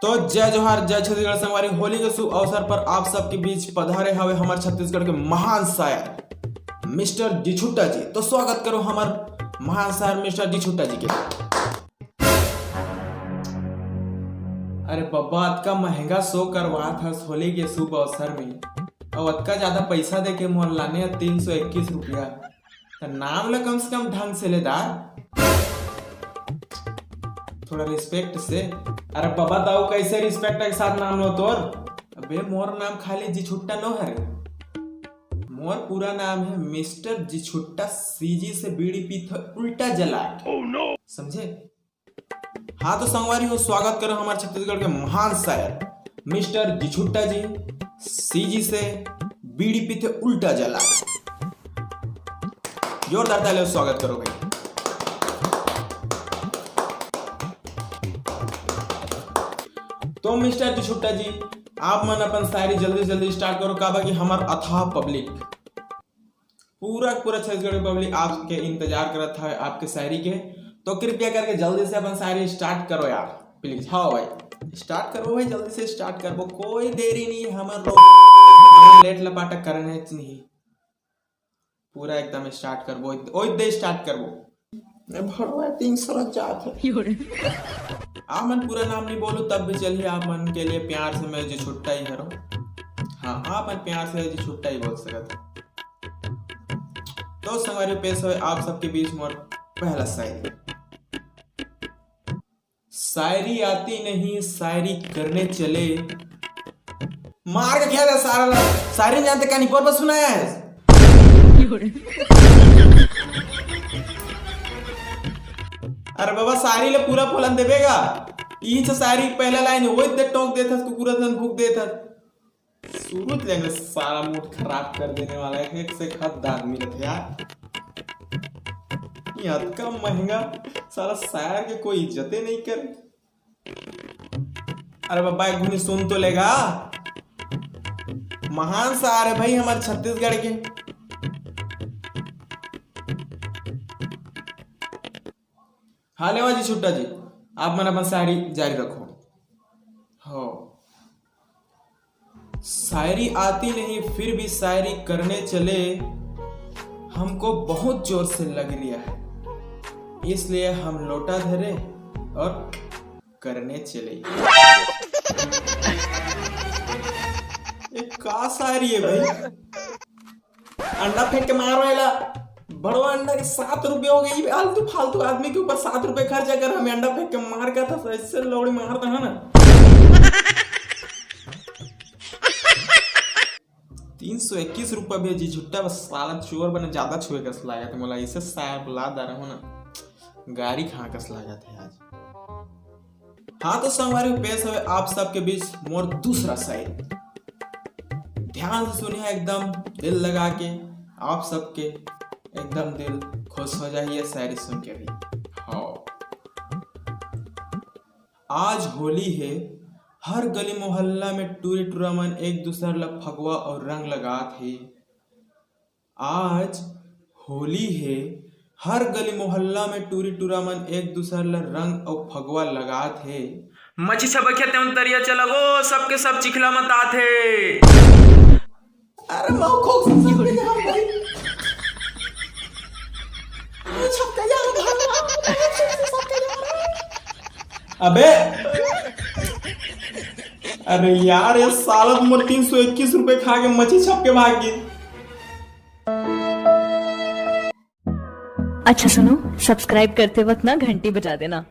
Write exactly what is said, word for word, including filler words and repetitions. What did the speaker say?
तो जय जोहार, जय छत्तीसगढ़ संगवारी। होली के शुभ अवसर पर आप सबके बीच पधारे हवे हमर छत्तीसगढ़ के महान शायर मिस्टर जिछुट्टा जी। तो स्वागत करो हमर महान शायर मिस्टर जिछुट्टा जी के। अरे बब्बा, अतका महंगा शो करवात हस होली के शुभ अवसर में, अउ अतका ज्यादा पैसा दे के मोर लाने ह तीन सौ इक्कीस रुपया, त नाम ल कम से कम ढंग से ले दार, थोड़ा रिस्पेक्ट से। अरे बब्बा, त अउ कैसे रिस्पेक्ट के साथ नाम लो तोर? अबे मोर नाम खाली जिछुट्टा नो हरे, मोर पूरा नाम है मिस्टर जिछुट्टा, सीजी से बीड़ी पीथे उल्टा जला के। समझे? हाँ तो संगवारी हो, स्वागत करो हमर छत्तीसगढ़ के महान शायर मिस्टर जिछुट्टा जी, सीजी से बीड़ी पीथे उल्टा जला। जोरदार ताली से स्वागत करो भाई। तो मिस्टर जिछुट्टा जी, आप मन अपन शायरी जल्दी जल्दी स्टार्ट करो, काबर कि हमर अथाह पब्लिक, पूरा पूरा छत्तीसगढ़ के पब्लिक आपके इंतजार करत है आपके शायरी के। तो कृपया करके जल्दी से अपन शायरी स्टार्ट करो यार, प्लीज। हाँ भाई, स्टार्ट करो भाई, जल्दी से स्टार्ट करबो, कोई देरी नहीं है हमर लोग, हमन लेट लपाटक करने नहीं, पूरा एकदम स्टार्ट करबो, ओई दे स्टार्ट करबो। ए भड़वा तीन सौ रख जात है। आप मन पूरा नाम नहीं बोलू तब भी चलिए, आप मन के लिए प्यार से मैं जिछुट्टा ही हरो। हाँ, आप मन प्यार से जिछुट्टा ही बोल सकत हो। तो संगवारी, पेश होए आप सबके बीच मोर पहला शायरी। शायरी आती नहीं, शायरी करने चले। मार के खेल है सारा ला। शायरी नहीं जानते, कहानी पर बस सुनाया है। अरे बाबा, शायरी ले पूरा पोलन देबे गा। ई तो शायरी के पहला लाइन है, वही दे टोक देत हस, कुकुर असन भूक देत हस। शुरू ले ना सारा मूड खराब कर देने वाला है, एक से एक हद आदमी रहते यार। ये अतका महंगा सारा शायर के कोई इज्जते नहीं करे। अरे बाबा, एक घुनी सुन तो लेगा। महान शायर है भाई हमारे छत्तीसगढ़ के। हाँ लेवा जिछुट्टा जी, आप मन अपन शायरी जारी रखो। हो, शायरी आती नहीं फिर भी शायरी करने चले, हमको बहुत जोर से लग रहा है, इसलिए हम लोटा धरे और करने चले। ये का शायरी है भाई? अंडा फेंक के मारो एला। बड़वा अंडा के सात रुपये हो गई। आलतू फालतू आदमी के ऊपर सात रुपये खर्चा कर, हमें अंडा फेंक के मार का था, ऐसे लौड़ी मार था ना। तीन सौ इक्कीस रुपये भी जिछुट्टा, बस साला चोर बने ज्यादा छुए कस लागत मोला, इसे साहब ला दा रहो ना, गारी खा कस लागत है आज। हाँ तो संगवारी, पेश है आप सबके बीच मोर दूसरा शायरी। ध्यान से सुनिए, एकदम दिल लगा के, आप सबके एकदम दिल खुश हो जाइए शायरी सुन के भी। हाँ, आज होली है, हर गली मोहल्ला में टूरी टूरा मन एक दूसर ला फगवा और रंग लगात हे। आज होली हे, हर गली मोहल्ला में टूरी टूरा मन एक दूसर ला रंग अउ फगवा लगात हे। मछी छबकिया तेउन तरिया चला गो, सबके सब चिखला मतात हे। अरे मऊ खोक से सबके यार भाई। ये छक्का यार भाई, छक्का यार। अबे, अरे यार, ये साला तो मोर तीन सौ इक्कीस रुपए खा के मछली छप के भाग गई। अच्छा सुनो, सब्सक्राइब करते वक्त ना घंटी बजा देना।